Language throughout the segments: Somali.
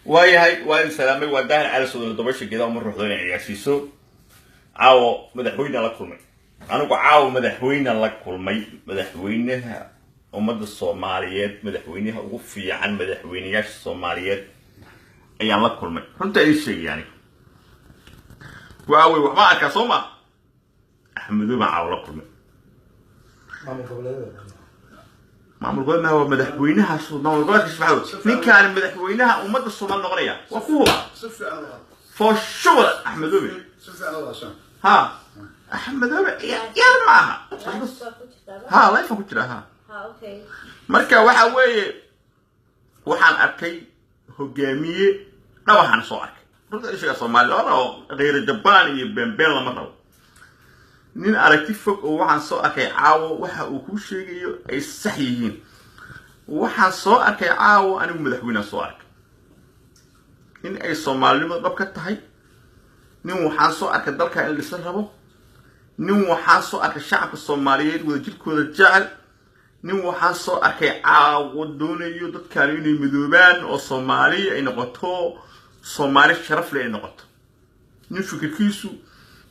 Waayahay, waa idin salaamay. Waa Daahir Cali Sodole. Dabasha geedaha uma ruuxdo inay ciyaarsiiso. Caawo madaxweyne la kulmay anigu, caawo madaxweyne la kulmay, madaxweynaha ummadda Soomaaliyeed, madaxweynaha ugu fiican madaxweyneyaasha Soomaaliyeed ayaan la kulmay. Runta idin sheegay aniga waawey, waxbaa arkaa soo ma. Axmedo baan caawo la kulmay. Maamul goboleedyada. Maamul goboleed waa madaxweynaha maamul goboleedka Shabaab. Ninkaan madaxweynaha ummadda Soomaali noqonaya waa ku huba. Si fiican u hadal. For sure, Axmedoobe. Si fiican u hadashaan. Ha, Axmedoobe ciyaar ma aha. Ha, live ku jira ha. Ha, okay. Marka waxa weeye, waxaan arkay hogaamiye dhawaxaan soo arkay. Runta ishaga Soomaali lama rabo, kheyra Jabaan iyo beenbeen lama rabo. Nin aragti fog oo waxaan soo arkay caawo waxa uu kuu sheegayo ay sax yihiin. Waxaan soo arkay caawo anigu madaxweynea soo arkay in ay Soomaalinimadu dhab ka tahay. Nin waxaan soo arkay dalka in dhisa rabo. Nin waxaan soo arkay shacabka Soomaaliyeed wadajirkooda jecel. Nin waxaan soo arkay caawo doonayo dadkaani inay midoobaan oo Soomaali ay noqoto, Soomaali sharaf leh ay noqoto. Nin fikirkiisu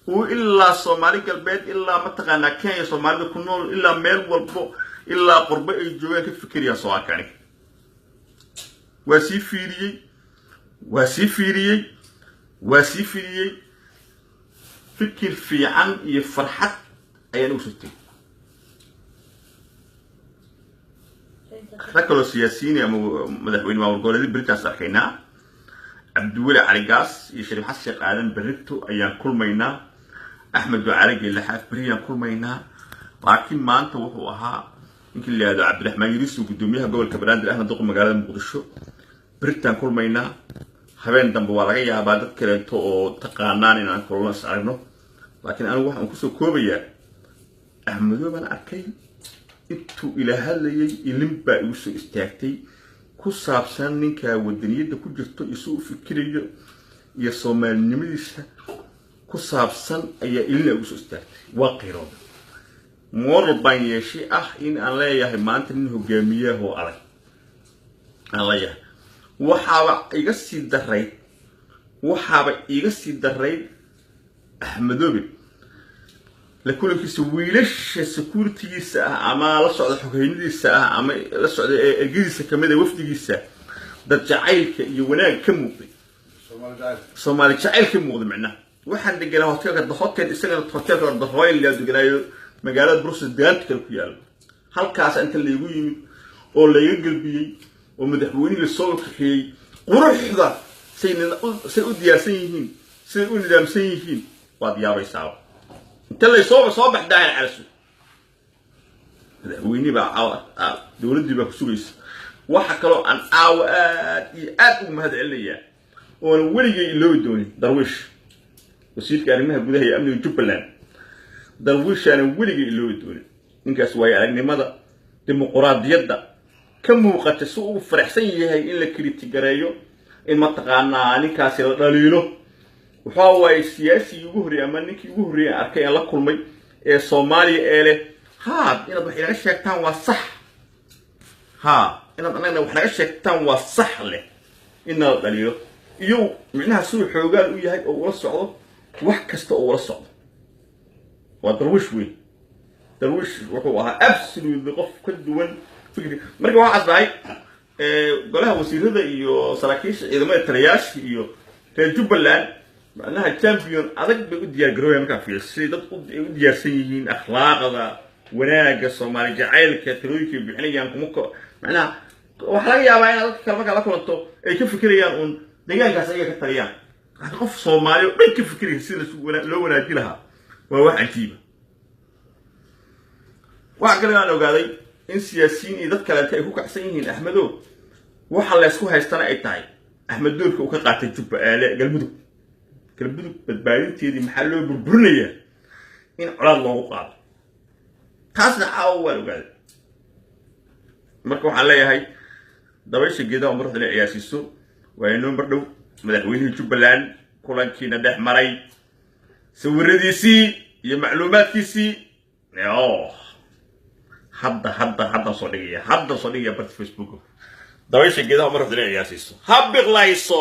uu ilaa Soomaali Galbeed, ilaa mataqaanaa Kenya Soomaalida ku nool, ilaa meel walbo, ilaa qurbo ay joogaan ka fikirayaan soo arkay aniga. Waa sii fiiriyey, waa sii fiiriyey, waa sii fiiriyey. Fikir fiican iyo farxad ayaan ugu soo tegey. Rag kaloo siyaasiyiin ama madaxweyne maamul goboleedyo beritaas arkaynaa. Cabdiweli Cali Gaas iyo Shariif Xasan Sheekh Aadan berrito ayaan kulmaynaa. Axmed Ducaale Geelaxaaf berriyaan kulmaynaa. Laakiin maanta wuxuu ahaa ninkii la yihahdo Cabdiraxmaan Yariis, guddoomiyaha gobolka Banaadir, ahna duqa magaalada Muqdisho, beritaan kulmaynaa. Habeen dambe waa laga yaabaa dad kaleeto oo taqaanaan inaan kulano, is aragno. Laakiin anigu waxaan kusoo koobayaa, Axmedoo baan arkay. Intuu ila hadlayay ilin baa igu soo istaagtay ku saabsan ninkaa wadaniyadda ku jirto iyo suu u fikirayo iyo Soomaalinimadiisa ku saabsan ayaa ilina igu soo istaagtay. Waa qiirooda, moral baan yeeshay ah in aan leeyahay maanta nin hogaamiyahoo adag aan leeyahay. Waxaaba iga sii darayd, waxaaba iga sii darayd Axmedoobe la kulankiisa wiilasha securitygiisa ah ama la socda xoghaynadiisa ah ama la socda ee ergadiisa kamid a wafdigiisa, dad jacaylka iyo wanaag ka muuqday. Soomaali jacayl. Soomaali jacayl ka muuqday. Macnaha waxaan deganaa hotelka The Hotel, isagana hotelka The Royal yaa deganaayo magaalada Brussels deegaanta kale ku yaalo. Halkaas inta laygu yimid oo layga gelbiyey oo madaxweynihii lasoo kaxeeyey, quruxda say u diyaarsan yihiin, siday u nidaamsan yihiin, waad yaabaysaaba. Inta laysoo soo bax, Daahir Calaso, madaxweynihii baa caawa, dowladdii baa ku sugaysa. Waxa kaloo aan caawa aad iyo aad ugu mahad celinayaa oona weligay iloobi doonin Darwiish, wasiirka arrimaha gudaha iyo amniga Jubbaland. Darwiishaana weligay iloobi doonin. Ninkaas waayo aragnimada dimuquraadiyadda ka muuqata, si uu faraxsan yahay in la kritigareeyo, in mataqaanaa ninkaasi la dhaliilo. Waxaa waaye siyaasigii ugu horreeyey ama ninkii ugu horreeyey aan arkay aan la kulmay ee Soomaaliya ee leh haa, inaad wax inaga sheegtaan waa sax, haa, inaad annagana wax naga sheegtaan waa sax leh, in nala dhaliilo iyo micnaha siduu xoogaan u yahay oo ula socdo wax kasta oo ula socdo. Waa Darwiish weyn. Darwiish wuxuu ahaa absolutely qof ka duwan fikri. Marka waxaas dhahay golaha wasiirada iyo saraakiisha ciidamada, taliyaasha iyo reer Jubbaland, macnaha champion adag bay u diyaar garoobaya. Markaa fiiriso siday dad ay u diyaarsan yihiin, akhlaaqda wanaagga, Soomaali jacaylka, talooyinka ay bixinayaan kuma ko macnaha waxaa laga yaabaa inaad dadka kale markaa la kulanto ay ka fikirayaan uun deegaankaas ayaga ka taliyaan, laakiin qof Soomaali oo dhan ka fikiraya sida loo wanaaji lahaa waa wax cajiiba. Waxa kale aan ogaaday in siyaasiyiin iyo dad kaleeta ay ku kacsan yihiin Axmedo. Waxa laysku haystana ay tahay Axmed doorka uu ka qaatay Jubba aale Galmudug, Galmudug badbaadinteedii maxaa loo burburinayaa in colaad loogu qaado. Taasna caawa waan ogaaday. Marka waxaan leeyahay dabaysha geedaha umaruxda inay ciyaarsiiso. Waa inoo mar dhow madaxweynihii Jubbaland kulankiina dhex maray, sawiradiisii iyo macluumaadkiisii. Oh, hadda hadda haddaan soo dhigaya, haddaan soo dhigaya barta Facebook. Dabaysha geedaha ma rabto inay ciyaarsiiso, ha biqlayso.